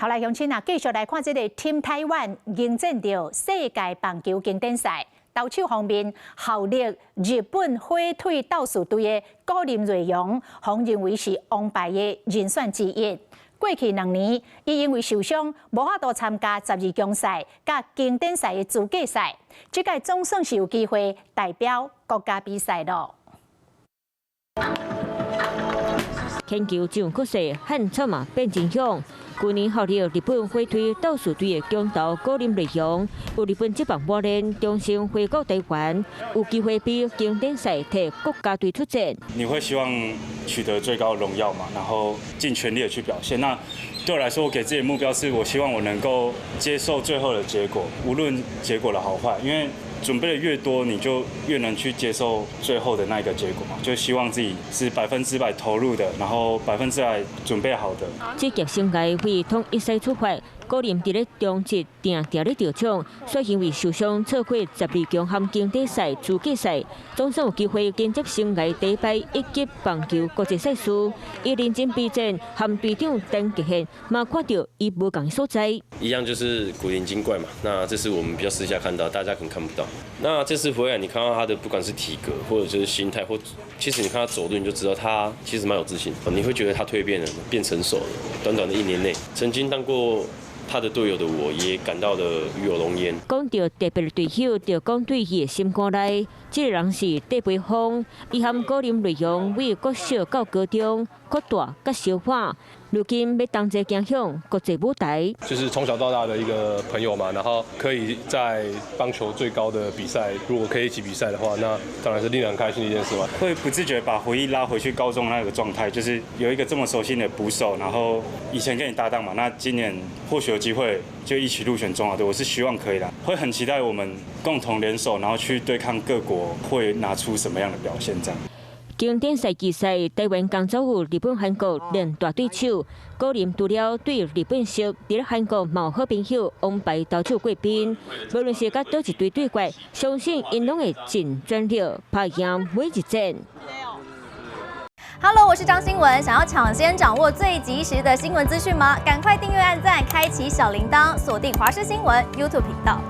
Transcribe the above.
好來，鄉親啊，繼續來看這個 Team 台灣迎戰著世界棒球經典賽。投手方面，效力日本火腿鬥士隊的古林睿煬，予認為是王牌的人選之一。過去2年，伊因為受傷，無法度參加十二強賽佮經典賽的資格賽。這屆總算是有機會代表國家比賽囉。鉛球上國勢，漢草嘛變真響。去年效力日本火腿鬥士隊的強投古林睿煬，有日本職棒磨練，重新回國台灣，有機會比經典賽替國家隊出戰。你會希望取得最高榮耀嘛？然後盡全力的去表現。那對我來說，我給自己的目標是我希望我能夠接受最後的結果，無論結果的好壞，因為準備的越多，你就越能去接受最後的那個結果嘛。就希望自己是100%投入的，然後100%準備好的。職業生涯為統一賽出發，古林佇咧中職定定咧得獎，卻因為受傷錯過十二強和經典賽資格賽，總算有機會迎接生涯第一擺一級棒球國際賽事。伊認真備戰，和隊長陳傑憲嘛看著伊無仝所在。一樣就是古靈精怪嘛，那這是我們比較私下看到，大家可能看不到。那這次回來，你看到他的不管是體格或者就是心態，或其實你看他走路，你就知道他其實蠻有自信。你會覺得他蛻變了，變成熟了。短短的一年內，曾經當過他的隊友的我，也感到了與有榮焉。講著特別的對手，就講對伊的心肝內，這個人是戴培峰，伊和古林睿煬為國小到高中，擴大佮相反，如今欲同齊行向國際舞台。就是從小到大的一個朋友嘛，然後可以在棒球最高的比賽，如果可以一起比賽的話，那當然是令人開心的一件事嘛。會不自覺把回憶拉回去高中那個狀態，就是有一個這麼熟悉的捕手，然後以前跟你搭檔嘛，那今年或許有機會就一起入選中華隊，我是希望可以的，會很期待我們共同聯手，然後去對抗各國，會拿出什麼樣的表現這樣。經典賽季賽，台灣共遭遇日本、韓國兩大對手。古林除了對日本熟，佇咧韓國嘛有好朋友王牌投手貴賓。無論是佮佗一隊對決，相信𪜶攏會盡全力拍贏每一戰。 Hello，我是張新文。想要搶先掌握最及時的新聞資訊嗎？趕快訂閱、按讚、開啟小鈴鐺，鎖定華視新聞 YouTube 頻道。